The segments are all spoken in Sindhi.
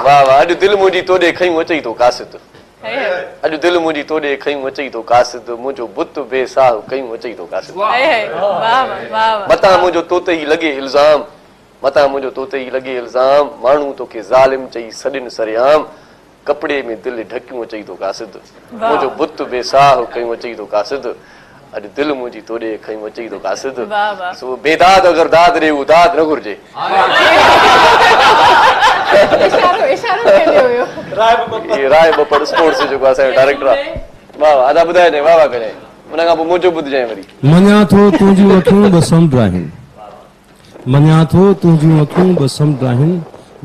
واه واه اڄ دل منهنجي توڏي کنيون اچئي ٿو قاصد اڄ دل منهنجي توڏي کنيون اچئي ٿو قاصد منهنجو بت بي ساهه ڪيون اچئي ٿو قاصد متان منهنجو توتي ئي لڳي الزام متان منهنجو توتي ئي لڳي الزام ماڻهو توکي ظالم چئي سڏين سرعام ڪپڙي ۾ دل ڍڪيون اچئي ٿو قاصد منهنجو بت بي ساهه ڪيون اچئي ٿو قاصد اڄ دل منهنجي توڏي کنيون اچئي ٿو قاصد سو بيداد اگر داد ڏي اهو داد نه گهرجي. راء ٻپڙ اسپورٽس جو جيڪو اسان جو ڊائريڪٽر آهي واه واه ادا ٻڌائجانء واه واه ڪجانء ان کان پوء منهنجو ٻڌجانء وري. مڃان ٿو تنهنجون اکيون به سمنڊ آهن. مڃان ٿو تنهنجون اکيون به سمنڊ آهن،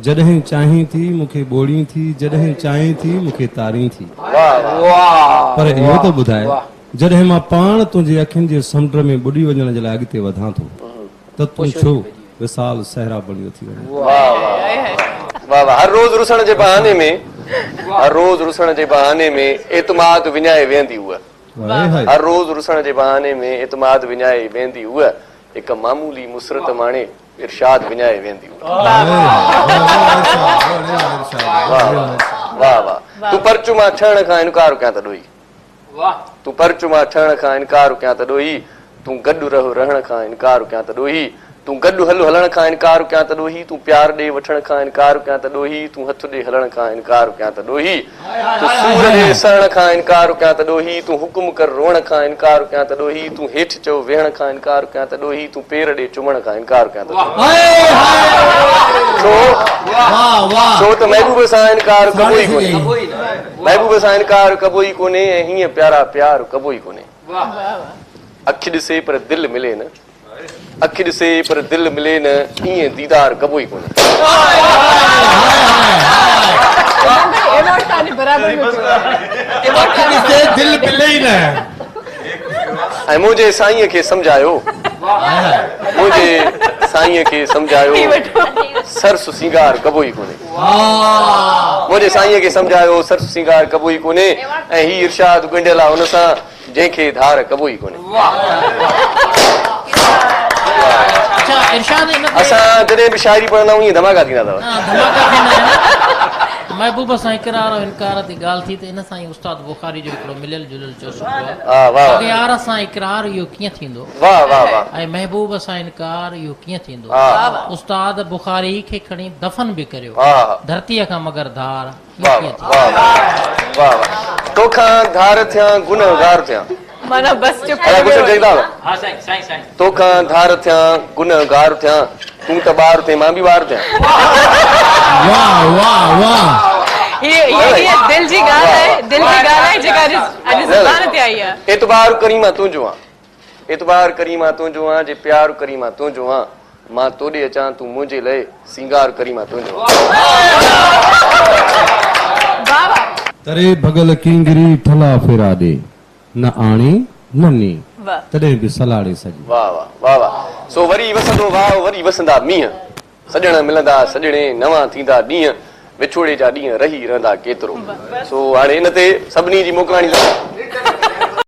جڏهن چاهين ٿي مون کي ٻوڙين ٿي، جڏهن چاهين ٿي مون کي تارين ٿي. پر اهو ته ٻڌاء، جڏهن مان پاڻ تنهنجي اکين جي سمنڊ ۾ ٻڏي وڃڻ جي لاء اڳتي وڌان ٿو ته تون ڇو وصال صحرا بڻيو ٿي وڃين؟ واه واه هر روز رسڻ جي بهاني ۾ هر روز رسڻ جي بهاني ۾ اعتماد وڃائي ويهندي هوء هر روز رسڻ جي بهاني ۾ اعتماد وڃائي ويهندي هوء هڪ معمولي مسرت ماڻي ارشاد وڃائي ويهندي هوء. واه واه تون پرچ مان ٺهڻ کان انڪار ڪيان ته ڏوهي تون پرچ مان ٺهڻ کان انڪار ڪيان ته ڏوهي تون گڏ رهه رهڻ کان انڪار ڪيان ته ڏوهي تون گڏ هل هلڻ کان انڪار ڪيان ته ڏوهي تون پيار ڏي وٺڻ کان انڪار ڪيان ته ڏوهي تون هٿ ڏي هلڻ کان انڪار ڪيان ته ڏوهي تون سور ڏي سهڻ کان انڪار ڪيان ته ڏوهي تون حڪم ڪر روئڻ کان انڪار ڪيان ته ڏوهي تون هيٺ چئو ويهڻ کان انڪار ڪيان ته ڏوهي تون پير ڏي چمڻ کان انڪار ڪيان ته ڏوهي ڇو ڇو ته محبوب سان انڪار ڪبو ئي ڪونهي محبوب سان انڪار ڪبو ئي ڪونهي ۽ هيئن پيارا پيار ڪبو ئي ڪونهي اک ڏسي پر دل ملي نه اک ڏسي پر دل ملي نه ائين ديدار ڪبو ئي ڪونهي. اک ڏسي دل ملي ئي نه. ۽ منهنجي سائينء کي سمجهايو منهنجي سائينء کي سمجهايو سرس سينگار ڪبو ئي ڪونهي منهنجي سائينء کي سمجهايو سرس سينگار ڪبو ئي ڪونهي ۽ هي ارشاد ڳنڍيل آ ان سان جنهن کي ڌار ڪبو ئي ڪونهي. اڇا ارشاد ان تي اسان جڏهن به شاعري پڙهندا آهيون ائين ڌماڪا ٿيندا اٿو. ها ڌماڪا ٿيندا آهن. محبوب سان اقرار ۽ انڪار تي ڳالهه ٿي ته ان سان ئي استاد بخاري جو هڪڙو مليل جليل چوسٽو آهي. ها واه واه. اغيار سان اقرار اهو ڪيئن ٿيندو. واه واه واه. ۽ محبوب سان انڪار اهو ڪيئن ٿيندو. ها. استاد بخاري کي کڻي دفن به ڪريو. ها. ڌرتيء کان مگر ڌار. واه واه واه واه توکان ڌار ٿيان گنهگار ٿيان. معنيٰ بس چپ ادا گلشن چئي ٿا ها سائين سائين سائين. توکان ڌار ٿيان گنهگار ٿيان تون ته ٻار ٿين مان به ٻار ٿيان. واه واه واه. هي هي دل جي ڳالهه آهي دل جي ڳالهه آهي جيڪا اڄ زبان تي آئي آهي. اعتبار ڪرين مان تنهنجو آن اعتبار ڪرين مان تنهنجو آن جي پيار ڪرين مان تنهنجو آن مان توڏي اچان تون منهنجي لئه سينگار ڪرين مان تنهنجو آن. تري ڀڳل ڪينگري ٺلها ڦيرا ڏي، نه آڻي نه ني، تڏهن به سلاڙي سڄي. واه واه واه واه سو وري وسندو واء وري وسندا مينهن سڄڻ ملندا سڄڻي نوان ٿيندا ڏينهن وڇوڙي جا ڏينهن رهي رهندا ڪيترو سو هاڻي ان تي سڀني جي موڪلاڻي.